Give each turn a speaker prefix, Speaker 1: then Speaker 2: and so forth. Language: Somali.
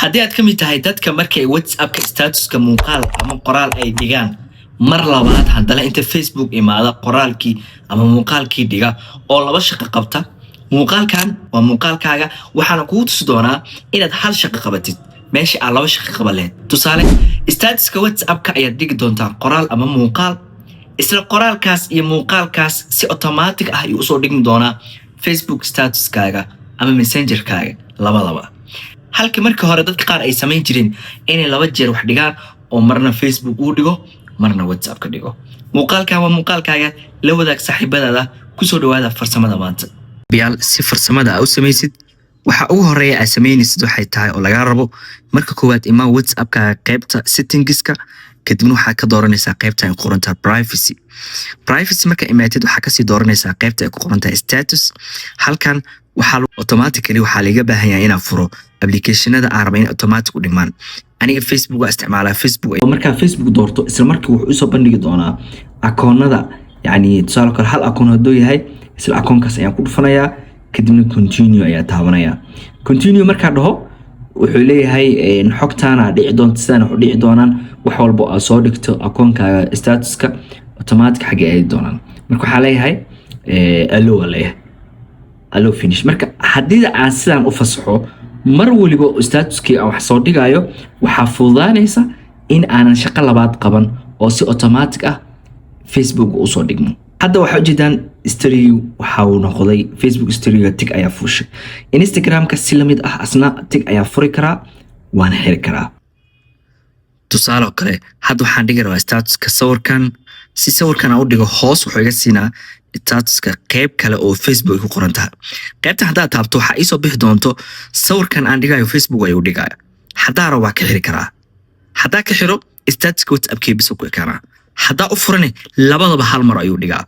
Speaker 1: Haddii aad ka mid tahay dadka markay WhatsAppka statuska muuqaal ama qoraal ay dhigaan, mar labaad haddana inta Facebook imaada qoraalkii ama muuqaalkii dhiga oo laba shaqo qabta, muuqaalkan waa muuqaalkaaga. Waxaana kugu tusi doonaa inaad hal shaqo qabatid meesha aad laba shaqo qaban lahayd. Tusaale, statuska WhatsAppka ayaad dhigi doontaa qoraal ama muuqaal. Isla qoraalkaas iyo muuqaalkaas si automatic ah ayuu usoo dhigmi doonaa Facebook statuskaaga ama Messengerkaaga labadaba, halka markii hore dadka qaar ay samayn jireen inay laba jeer wax dhigaan oo marna Facebook uu dhigo, marna WhatsApp ka dhigo. Muuqaalkan waa muuqaalkaaga, la wadaag saaxiibadaada. Kusoo dhawaada farsamada maanta. Yaal, si farsamada aa u samaysid, waxa ugu horeeya aad samaynaysid waxay tahay oo lagaa rabo, marka koowaad imaa WhatsAppkaaga qaybta settingska, kadibna waxaa ka dooranaysaa qaybta ay ku qorantahay privacy. Privacy marka imaatid, waxaa kasii dooranaysaa qaybta ay ku qorantahay status. Halkan waxaa automatically waxaa laga baahan yahay inaan furo applicationada aan raba in automatic u dhimaan. Aniga Facebook waa isticmaalaa. Facebook markaa Facebook doorto, isla markii wuxuu usoo bandhigi doonaa akoonada. Yani tusaale kale, hal akoon hadduu yahay, isla akoonkaas ayaan ku dhufanayaa, kadibna continue ayaa taabanaya. Continue markaa dhaho, wuxuu leeyahay xogtaana dhici doonta, sidaan wax u dhici doonaan. Wax walba aad soo dhigto akoonkaaga statuska automatic xaggee aadi doonaan. Marka waxaa leeyahay allow, aa leeyahay allow, finish. Marka haddii aan sidaan u fasaxo, mar waliba statuskii aan wax soo dhigayo, waxaa fududaanaysa in aanan shaqo labaad qaban oo si automatic ah Facebook usoo dhigmo. Hadda waxaa ujeedaan story waxa uu noqday Facebook storyga tick ayaa fuushay. Instagramka si lamid ah asna tick ayaa furi karaa, waana xiri karaa. Tusaale oo kale, hadda waxaan dhigi rabaa statuska sawirkan. Si sawirkan aan u dhigo, hoos wuxuu iga siinaa statuska qeyb kale oo Facebook ay ku qoran tahay. Qaybtan haddaad taabto, waxaa iisoo bixi doonto sawirkan aan dhigayo Facebook ayuu dhigaya. Haddaa rabo waa ka xiri karaa. Haddaa ka xiro, statuska WhatsAppkii bisa ku ekaanaa. Haddaa u furane, labadaba hal mar ayuu dhigaa.